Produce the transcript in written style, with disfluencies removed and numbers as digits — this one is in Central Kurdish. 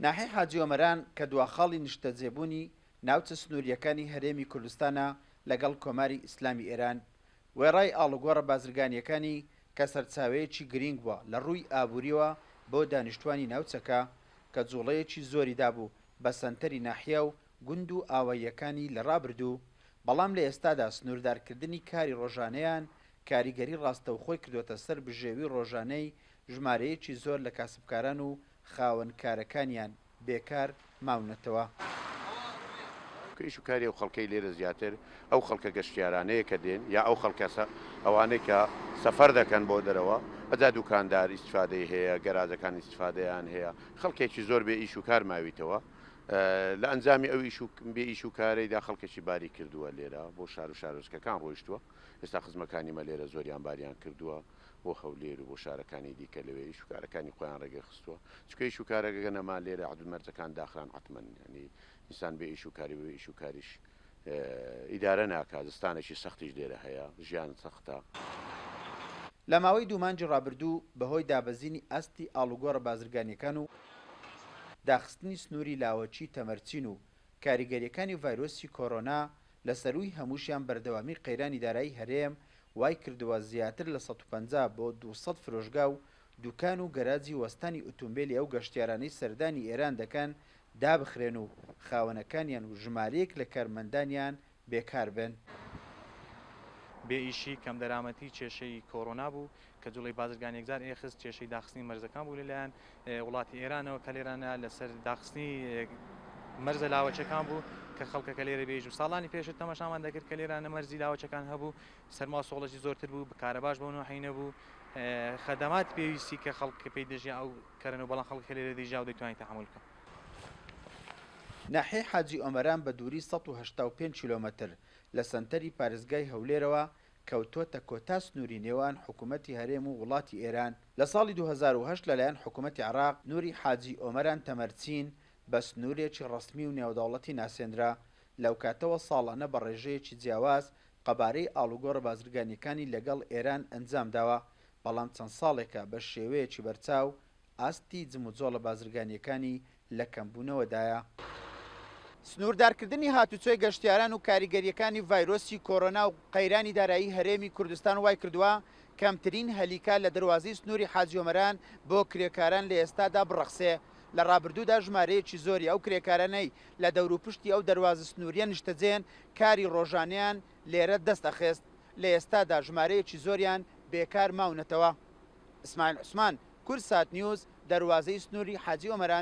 ناحیەی حاجی ئۆمەران کە دوا خاڵی نیشتەجێبوونی ناوچە سنوورییەکانی هەرێمی کوردستانە لەگەڵ کۆماری ئیسلامی ئێران، وێڕای ئاڵوگۆڕە بازرگانییەکانی کە سەرچاوەیەکی گرینگ بووە لە ڕووی ئابوورییەوە بۆ دانیشتووانی ناوچەکە کە جووڵەیەکی زۆری دابوو بە سەنتەری ناحیە و گوند و ئاواییەکانی لە ڕابردوو، بەڵام لە ئێستادا سنووردارکردنی کاری ڕۆژانەیان کاریگەری ڕاستەوخۆی کردۆتە سەر بژێوی ڕۆژانەی ژمارەیەکی زۆر لە کاسبکاران و خاوەن کارەکانیان بێکار ماونەتەوە. ئیش و کاری ئەو خەڵکەی لێرە زیاتر ئەو خەڵکە گەشتیارانەیە کە دێن یا ئەو خەڵکە ئەوانەی کە سەفەر دەکەن بۆ دەرەوە ئەجا دوکاندار ئیستفادەی هەیە گەراجەکان ئیستفادەیان هەیە خەڵکێکی زۆر بێ ئیش و کار ماویتەوە لە ئەنجامی ئەو ئیش و بێ ئیش و کارەیدا خەڵکێکی باری کردووە لێرە بۆ شار و شارۆچکەکان ڕۆیشتووە ئێستا خزمەکانی مە لێرە زۆریان باریان کردووە بۆ هەولێر و بۆ شارەکانی دیکە لەوێ ئیش و کارەکانی خۆیان ڕێگە خستووە چونکە ئیش و کارەکە نەما لێرە عەدول مەرجەکان داخران عەتمەن یانی ئینسان بێ ئیش و کاری بێ ئیش و کاریش ئیدارە ناکا زستانێکی سەختیش لێرە هەیە ژیان سەختە. لە ماوەی دوو مانگی ڕابردوو بەهۆی دابەزینی ئاستی ئاڵوگۆڕە بازرگانییەکان و داخستنی سنووری لاوەکی تەمەرچین و کاریگەرییەکانی ڤایرۆسی کۆرۆنا لە سەرووی هەمووشیان بەردەوامی قەیرانی دارایی هەرێم وایکردووە زیاتر لە 150 بۆ 200 فرۆشگا و دوکان و گەراجی وەستانی ئوتومبێلی ئەو گەشتیارانەی سەردانی ئێران دەکەن دابخرێن و خاوەنەکانیان و ژمارەیەک لە کارمەندانیان بێکار بن. بێ ئیشی، کەمدەرامەتی، کێشەی کۆرۆنا بوو کە جوڵەی بازرگانی یەکجار ئێخست، کێشەی داخستنی مەرزەکان بوو لەلایەن وڵاتی ئێرانەوە کە لێرانە لەسەر داخستنی مەرزە لاوەچەکان بوو کە خەڵکەکە لێرە بێژ و ساڵانی پێشتر تەماشامان دەکرد کە لێرانە مەرزی لاوەچەکان هەبوو سەرما و سۆڵەکی زۆرتر بوو کارەباش بەو نۆحەی نەبوو خەدەمات پێویستی کە خەڵک پێی دەژیا ئەو کەرەن و بەڵام خەڵک کە لێرە دەیژیا و دەیتوانی تەحەمول بکا. ناحیەی حاجی ئۆمەران بە دووری 185 کیلۆمەتر لە سەنتەری پارێزگای هەولێرەوە کەوتۆتە کۆتا سنووری نێوان حکوومەتی هەرێم و وڵاتی ئێران. لە ساڵی 2008 لەلایەن حکوومەتی عێراق سنووری حاجی ئۆمەران تەمەرچین بە سنوورێکی ڕەسمی و نێودەوڵەتی ناسێنرا. لەوکاتەوە ساڵانە بە ڕێژەیەکی جیاواز قەبارەی ئاڵوگۆڕە بازرگانییەکانی لەگەڵ ئێران ئەنجامداوە، بەڵام چەند ساڵێکە بە شێوەیەکی بەرچاو ئاستی جموجۆڵە بازرگانییەکانی لە کەمبوونەوەدایە. سنووردارکردنی هاتوچۆی گەشتیاران و کاریگەرییەکانی ڤایرۆسی کۆرۆنا و قەیرانی دارایی هەرێمی کوردستان وایکردووە کەمترین هەلی کار لە دەروازەی سنووری حاجی ئۆمەران بۆ کرێکاران لە ئێستادا بڕەخسێ. لە ڕابردوودا ژمارەیەکی زۆری ئەو کرێکارانەی لە دەوروپشتی ئەو دەروازە سنوورییە نیشتەجێن کاری ڕۆژانەیان لێرە دەست ئەخست، لە ئێستادا ژمارەیەکی زۆریان بێکار ماونەتەوە. ئیسماعیل عوسمان، کوردسات نیوز، دەروازەی سنووری حاجی ئۆمەران.